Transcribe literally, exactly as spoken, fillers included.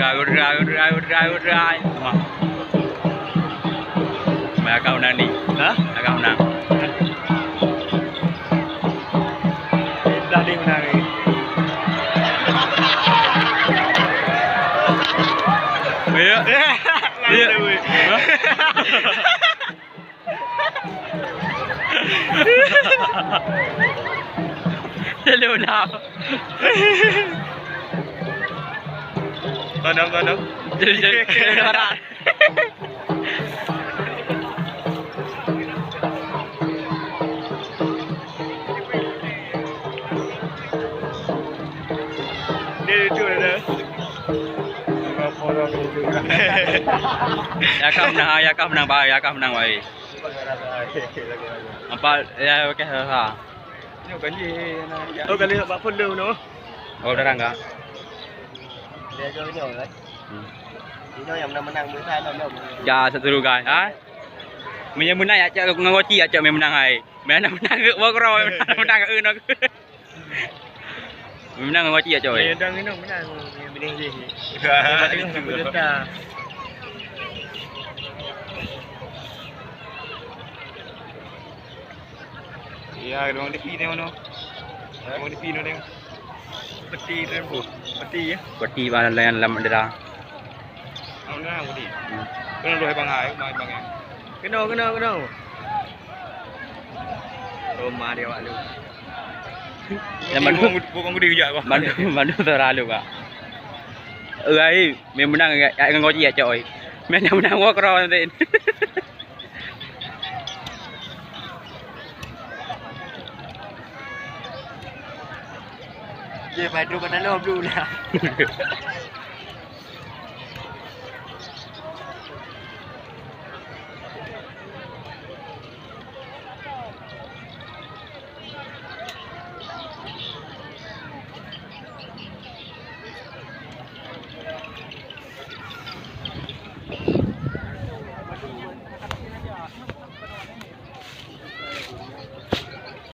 Udrai, udrai, udrai, udrai, udrai. Wah. Mai agak menang ni. Hah? Agak menang. Dah dia menang ni. Ya. Ya. Hah? Hello now. Kodong, kodong. Jadi, jadi, jadi orang. Dia itu ada. Ya kah menang, ya kah menang, Pak, ya kah menang, Pak. Apa ya, okey, ha. Nyoe kali, oh, kali bak pon dulu, noh. Oh, dah enggak. Dia jauh nyoe kan. Hmm. Inoe nyang menang-menang besar tau, noh. Ja, satu dulu, guys, ha? Meunyoe menang, ya, cak ngon goci, ya, cak menang, hai. Menang, menang, wah, kero, menang, menang, eh, noh. Menang ngon goci, ya, coy. Ya, dah, menang, menang, menang, menang, je. Dah, dah, dah. Ya, ruang D P ni mana? Ruang D P ni mana? Peti tu, Bu. Peti, ya? Peti mana yang dalam daerah? Mana peti? Hmm. Kena dua bang ai, mai bang ya. Kena, kena, kena. Rumah dia awak lu. Yang bantu, bukan gudi kejap, Bang. Bantu, bantu terlalu, Kak. Eh, ai, memang menang, ya, ya, ngon goci, ya, cok, oi. Memang menang, wah, kero nanti. Ye, bantu kata lo, belum lah.